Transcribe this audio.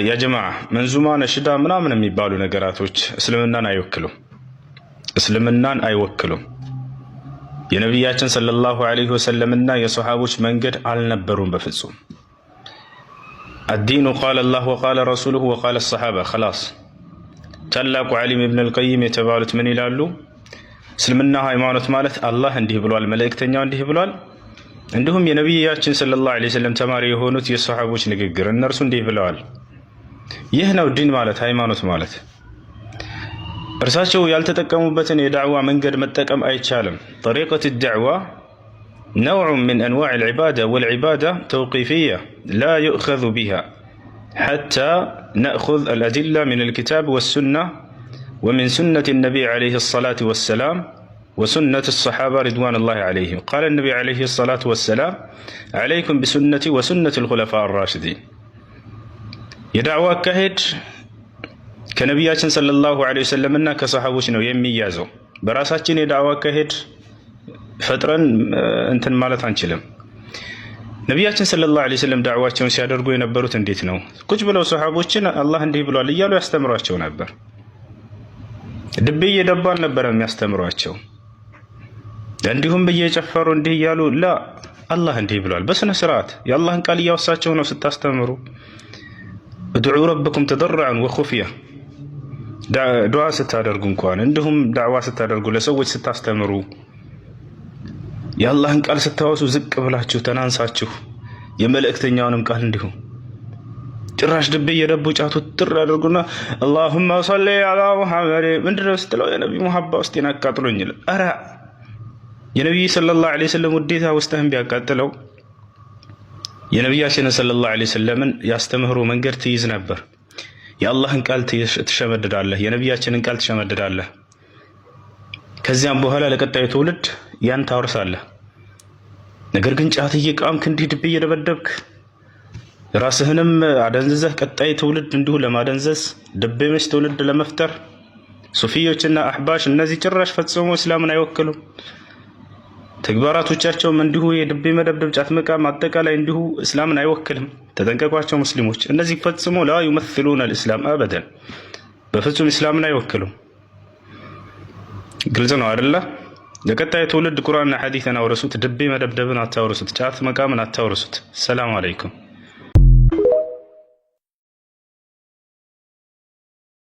ያ ጀማዓ፣ መንዙማ፣ ነሽዳ ምናምን የሚባሉ ነገራቶች እስልምናን አይወክሉም። እስልምናን አይወክሉም። የነቢያችን ሰለላሁ ዐለይሂ ወሰለምና የሰሃቦች መንገድ አልነበሩም በፍጹም። الدين قال الله وقال رسوله وقال الصحابة خلاص። ታላቁ ዓሊም ኢብን አልቀይም የተባሉት ምን ይላሉ? እስልምና ሃይማኖት ማለት አላህ እንዲህ ብሏል፣ መልእክተኛው እንዲህ ብሏል፣ እንዲሁም የነቢያችን ሰለላሁ ዐለይሂ ወሰለም ተማሪ የሆኑት የሰሃቦች ንግግር፣ እነርሱ እንዲህ ብለዋል። ይህ ነው ዲን ማለት፣ ሃይማኖት ማለት። እርሳቸው ያልተጠቀሙበትን የዳዕዋ መንገድ መጠቀም አይቻልም። طريقة الدعوة نوع من أنواع العبادة، والعبادة توقيفية، لا يؤخذ بها حتى نأخذ الأدلة من الكتاب والسنة ومن سنة النبي عليه الصلاة والسلام وسنة الصحابة رضوان الله عليهم. قال النبي عليه الصلاة والسلام: عليكم بسنتي وسنة الخلفاء الراشدين። የዳዕዋ አካሄድ ከነቢያችን ሰለላሁ ዐለይሂ ወሰለም እና ከሰሃቦች ነው የሚያዘው። በራሳችን የዳዕዋ አካሄድ ፈጥረን እንትን ማለት አንችልም። ነቢያችን ሰለላሁ ዐለይሂ ወሰለም ዳዕዋቸውን ሲያደርጉ የነበሩት እንዴት ነው? ቁጭ ብለው ሰሃቦችን አላህ እንዲህ ብሏል እያሉ ያስተምሯቸው ነበር። ድቤ እየደቡ አልነበረም የሚያስተምሯቸው። እንዲሁም እየጨፈሩ እንዲህ እያሉ ላ፣ አላህ እንዲህ ብሏል። በስነ ስርዓት የአላህን ቃል እያወሳቸው ነው ስታስተምሩ። ادعوا ربكم تضرعا وخفية። ዱዓ ስታደርጉ እንኳን፣ እንዲሁም ዳዕዋ ስታደርጉ፣ ለሰዎች ስታስተምሩ፣ የአላህን ቃል ስታወሱ ዝቅ ብላችሁ ተናንሳችሁ፣ የመልእክተኛውንም ቃል እንዲሁ። ጭራሽ ድቤ እየደቡ ጫቱ ጥር ያደርጉና اللهم صل على محمد ምንድነው ስትለው የነቢ ሙሀባ ውስጤን አቃጥሎኝ ይላል። ኧረ የነቢይ ሰለላሁ ዐለይሂ ወሰለም ውዴታ ውስጥህን ቢያቃጥለው የነቢያችንን ሰለላሁ ዐለይሂ ወሰለምን ያስተምህሮ መንገድ ትይዝ ነበር። የአላህን ቃል ትሸመድዳለህ፣ የነቢያችንን ቃል ትሸመድዳለህ። ከዚያም በኋላ ለቀጣዩ ትውልድ ያን ታወርሳለህ። ነገር ግን ጫት እየቃምክ፣ እንዲህ ድቤ እየደበደብክ፣ ራስህንም አደንዝዘህ ቀጣይ ትውልድ እንዲሁ ለማደንዘዝ፣ ድቤ ትውልድ ለመፍጠር፣ ሱፊዮችና አሕባሽ እነዚህ ጭራሽ ፈጽሞ እስላምን አይወክሉም። ተግባራቶቻቸውም እንዲሁ የድቤ መደብደብ፣ ጫት መቃም፣ አጠቃላይ እንዲሁ እስላምን አይወክልም። ተጠንቀቋቸው ሙስሊሞች። እነዚህ ፈጽሞ لا يمثلون الإسلام أبدا፣ በፍጹም እስላምን አይወክሉም። ግልጽ ነው አይደለ? ለቀጣይ ትውልድ ቁርአንና ሐዲስን አውርሱት። ድቤ መደብደብን አታውርሱት። ጫት መቃምን አታውርሱት። ሰላም አለይኩም።